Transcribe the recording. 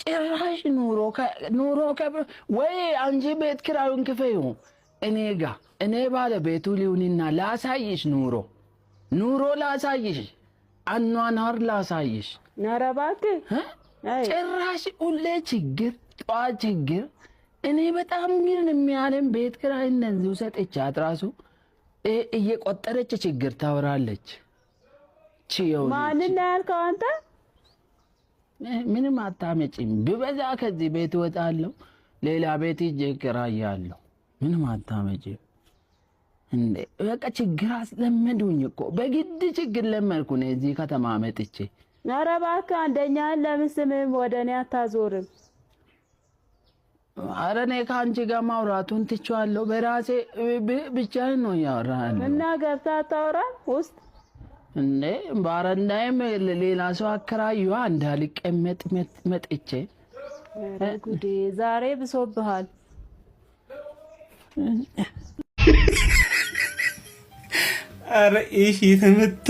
ጭራሽ ኑሮ ወይ አንቺ ቤት ኪራዩን ክፈዩ፣ እኔ ጋ እኔ ባለ ቤቱ ሊሁንና ላሳይሽ፣ ኑሮ ኑሮ ላሳይሽ፣ አኗኗር ላሳይሽ። ኧረ እባክህ። ጭራሽ ሁሌ ችግር፣ ጠዋት ችግር። እኔ በጣም ግን የሚያለም ቤት ኪራይ እነዚሁ ሰጥቻት ራሱ እየቆጠረች ችግር ታወራለች። ማንን ነው ያልከው አንተ? ምንም አታመጪም። ብበዛ ከዚህ ቤት እወጣለሁ፣ ሌላ ቤት ሂጅ እከራያለሁ። ምንም አታመጪም እንዴ! በቃ ችግር አስለመዱኝ እኮ፣ በግድ ችግር ለመድኩ ነው እዚህ ከተማ መጥቼ። ኧረ እባክህ፣ አንደኛህን ለምን ስምህም ወደ እኔ አታዞርም? ኧረ እኔ ከአንቺ ጋር ማውራቱን ትቼዋለሁ። በራሴ ብቻዬን ነው እያወራህ ያለሁት። እና ገብተህ አታወራም ውስጥ? እንዴ፣ ባረንዳይም ሌላ ሰው አከራዩዋ እንዳልቀመጥ መጥቼ። ኧረ ጉዴ፣ ዛሬ ብሶብሃል። ኧረ ይህ የተመታ።